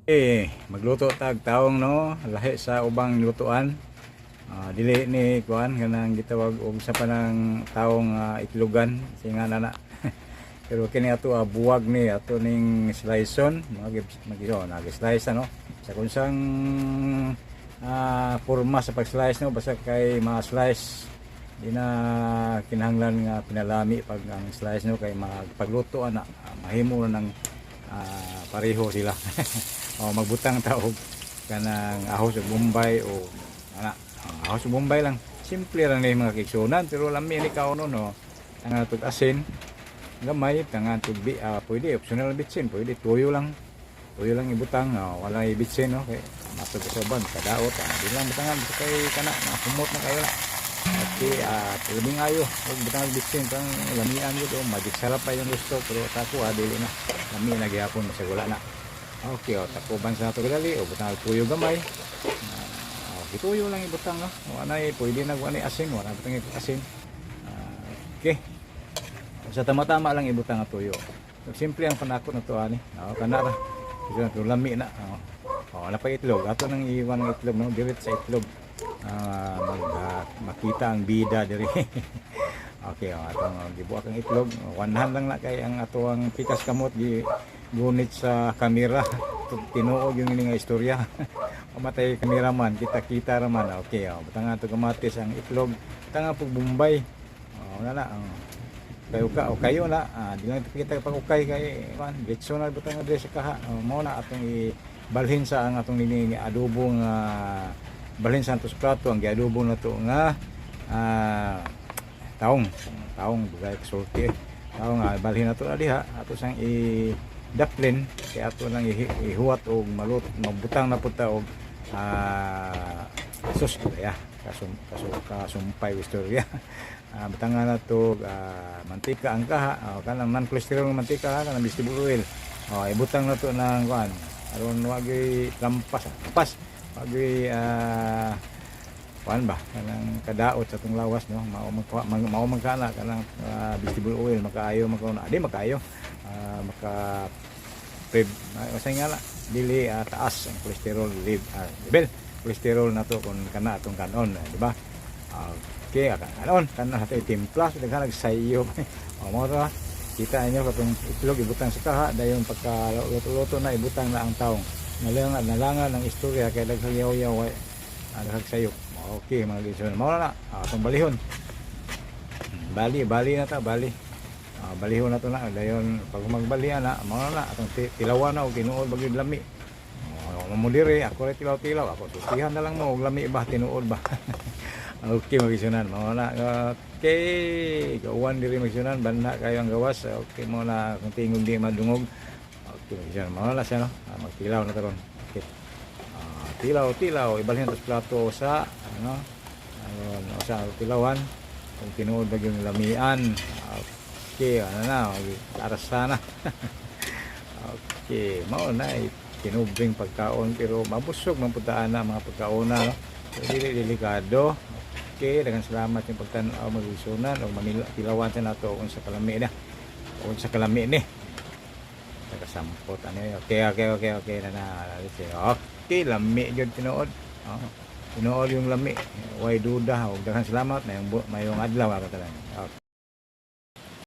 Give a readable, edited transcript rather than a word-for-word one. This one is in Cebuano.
Eh, magluto tag taong, no, lahi sa ubang lutuan. Ah, dili ni kuan kanang gitawag og sa panang taong itlogan singa na na. Pero kini ato buwag ni ato ning sliceon, mag mag oh, nag-slice, ano, sa kunsang porma sa pag-slice, no, basta kay ma-slice. Di na kinahanglan nga pinalami pag ang slice, no, kay magpagluto ana, mahimo na ng pareho sila. O magbutang ta og kanang ahos ug Bombay o ana, ahos ug Bombay lang. Simple ra ni, mga kaigsuonan, pero lami ni kaonon, no. Tangan tug asin gamay, tangan tug pwede optional bitsin, pwede tuyo lang, tuyo lang ibutang, oh, wala bitsin, no, kay matug sa uban kadaot, di lang butangan basta kay kana humot na kayo na. Okay, labing ayo, og butang og bitsin pang lamian gyud oh, magic sarap pa yung gusto, pero tako dili na. Lami na gyapon sa wala na. Okay, oh, takuban sa ato kadali, o butang og tuyo gamay. Okay, tuyo lang ibutang, no. Wala pwede na wala asin, wala butang asin. Okay. Sa tama-tama lang ibutang ang tuyo. So, simple ang panakot na to ani. Oh, kana ra. Ito na lami na. Oh. Oh, na pa itlog. Ato nang iwan ang itlog, no, diret sa itlog. Makita ang bida diri. Okay, oh, atong gibuak ang itlog. One hand lang na kay ang ato ang pikas kamot gi gunit sa kamera. Tinuod yung ini nga istorya. Pamatay kameraman, kita-kita raman. Okay, oh, butang ato kamatis ang itlog. Butang pug Bombay. Oh, wala na. Oh. Kayo ka o kayo na, di lang kita pag ukay kay kuan, diretso na butang diri sa kaha. Oh, mao na atong ibalhin sa ang atong nini nga adobo nga balhin sa atos plato ang giadobo na to nga taong taong dugay sulti eh. Taong nga balhin na to na diha ato sang i daplin kay ato lang ihuwat og malut magbutang na pud ta og sus ya kasum kasum kasumpay istorya. Butangan na to mantika ang kaha, kanang non cholesterol nga mantika ha, kanang vegetable oil. Oh, ibutang na to ng kuan aron wagi lampas pas wagi kuan ba kanang kadaot sa atong lawas, no, mao man kana kanang vegetable oil makaayo man na di makaayo maka pre nga na dili taas ang cholesterol level cholesterol na to kung kana atong kanon, di ba? Okay, kanon kana ato itimpla so daghan nagsayo. O mo ra kita inyo katong itlog ibutang sa kaha, dayon pagka luto-luto na ibutang na ang taong. Nalangan nalangan ang istorya kay daghang yaw-yaw, daghang sayop. Okay, mga gison, mao na atong balihon. Bali bali na ta bali. Balihon na to na, dayon pag magbali na mao na atong tilawan na og tinuod bagid lami. Oh, mo diri ako ra tilaw-tilaw ako, sultihan na lang mo og lami ba, tinuod ba. Okay, magisunan, mao na. Okay, gawan diri, magisunan, banha kayo ang gawas. Okay mo na kung tingog di madungog. Okay, magisunan, mao na siya, no. Magtilaw na karon. Okay. Tilaw tilaw, ibalhin sa plato sa ano ano sa tilawan kung tinuod ba yung lamian. Okay, ano na, aras sana. Okay, mao na eh, tinubing pagkaon pero mabusog man pud na mga pagkaona, no. So, dili delikado. Okay, daghang salamat yung pagtan-aw, magisunan o Manila tilawan sa nato unsa kalami na. Unsa kalami ni. Tagasampot ano yun. Okay na na. Okay, lami gyud tinuod. Oh, tinuod yung lami. Way duda og daghang salamat mayong adlaw ako tanan. Okay.